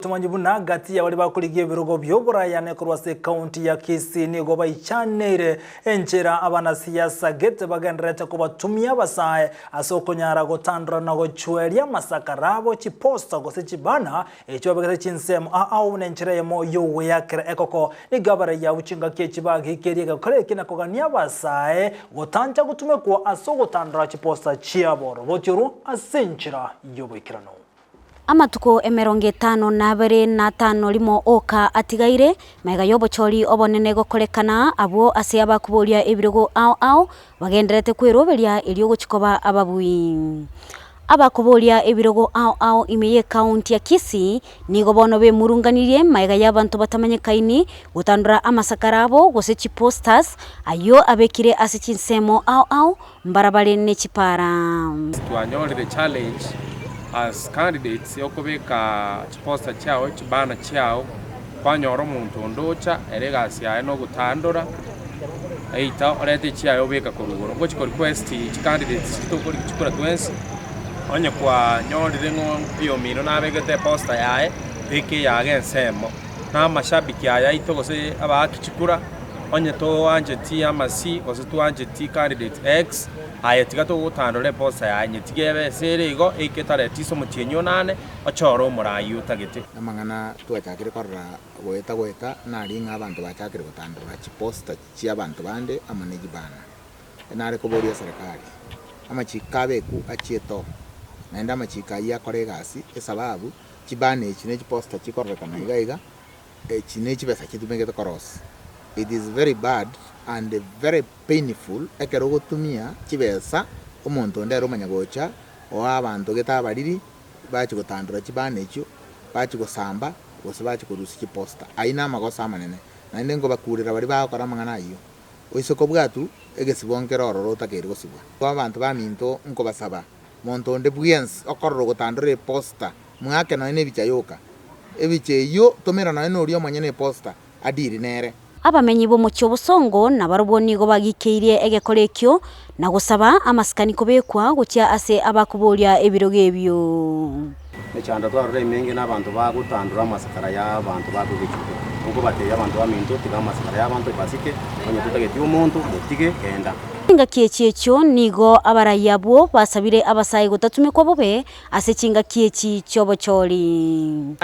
Tomanyi buna gati ya baria bakorigia ebirogo bi'oborayane korwa ase ekaunti ya Kisii nigo baichaneire enchera abanasiasa gete bagendererete kobatumia abasae ase okonyara gotandora na gochweria amasakara abo chiposta gose chibana echio babegete chinsemo ao buna enchera eyemo y'ogoeakera ekoko. Nigo abaraiyo abwo chingaki echi bagikeria egekora eke na kogania abasae gotancha gotumekwa ase ogotandora chiposta chiabo oroboti orwo ase enchera y'oboikeranu. Amatuko emerongo etano na abere na atano rimo oka atigaire, magega y'obochori obonene gokorekana, abwo ase abakoboria ebirogo ao ao bagendererete kweroberia erio gochia koba ababui. Abakoboria ebirogo ao ao ime y'ecounty ya Kisii nigo bono bemurunganirie magega y'abanto batamanyekaini gotandora amasakara abo gose chiposters ayio abekire ase chinsemo ao ao mbarabare ne chipara. Twanyorire challenge as candidates yokobeka chiposter chiao chibanner chiao kwanyora omonto onde ocha ere egasi yaye nogotandora eita orete echiaye obeka korwa igoro ngochi ko request chicandidates chiria tokorigia chikura twensi onye kwanyorire ng'a oyomino nabegete eposter yaye beka eyaye ensemo na amashabiki aya aito gose abaaki chikura. Onye toancheti amasi, gose twancheti candidate X, aye tiga togotandora eposta yaye, nyetige ebe ase ere igo, eike tarehe tisa omotienyi onane, ochore omorai otagete. Amang'ana twachakire korora goeta goeta nari ng'a abanto bachakire gotandora chiposta chi'abanto bande amo ne chibana. Nare koboria eserekari, amachiko abeku achie too, naende amachiko ayio akore egasi esababu chibana echi ne chiposta chikororekana iga iga. Echi ne chibesa chitumegete korosia. It is very bad and very painful ekero ogotumia chibesa omonto onde ere omanya gocha oa abanto gete abariri bachia gotandora chibana echio bachia gosamba gose bachia korusia chiposta. Ayio na amagoso amanene naende nkobakurera baria bagokora amang'ana ayio oise kobwatu egesibo nkere ororo otakeire gosibwa. Igo abanto baminto nkobasaba monto onde bwensi okorora ogotandora eposta Mwake nonya nebicha yoka, ebicha eyio tomera nonya noria omonyene eposta adiri nere. Abamenyi b'omochie obosongo nabarobwo nigo bagikeirie egekora ekio, na gosaba amasikani kobekwa gochia ase abakoboria ebirogo ebio. Emechando twarora emenge na abanto bagotandora amasakara ya abanto bakogechuka. Nkobatebia abanto baminto, tiga amasakara ya abanto basike, onye totageti omonto, motige, genda. Chingaki echi echio nigo abarai abwo basabire abasae gotatumekwa bobe Ase chingaki echi chi'obochori.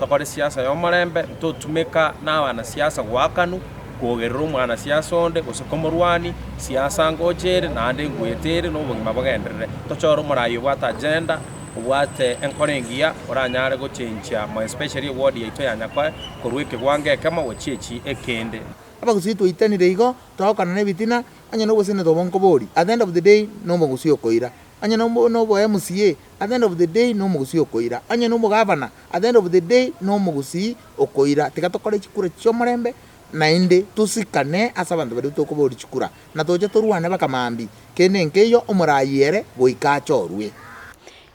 Tokore siasa y'omorembe, ntotumeka nabanasiasa goakanwa, kogerera omwanasiasa onde, gose komorwania, siasa ngocha ere, naende ngoeta ere, na obogima bogenderere. Tochore omorai obwate agenda, obwate enkoro engiya, oranyare gochenchia more especially eward yaito ya Nyakoe, korwa ekegwango ekemo gochia echi ekende. Abagusii twaitanire igo, twagokana na ebitina, onye nobosenete obo nkobori, at the end of the day nomogusii okoira. Onye nobo MCA, at the end of the day nomogusii okoira. Onye nomogavana, at the end of the day nomogusii okoira. Tiga tokore chikura chiomorembe, naende tosikane ase abanto baria tokoboria chikura, na toche torwane baka mambia, kende nkeiyo omorayi ere goika achorwe.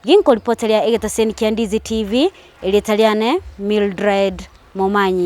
Ginkoripoteria egetaseni kia Ndizi TV, erieta riane Mildred Momanyi.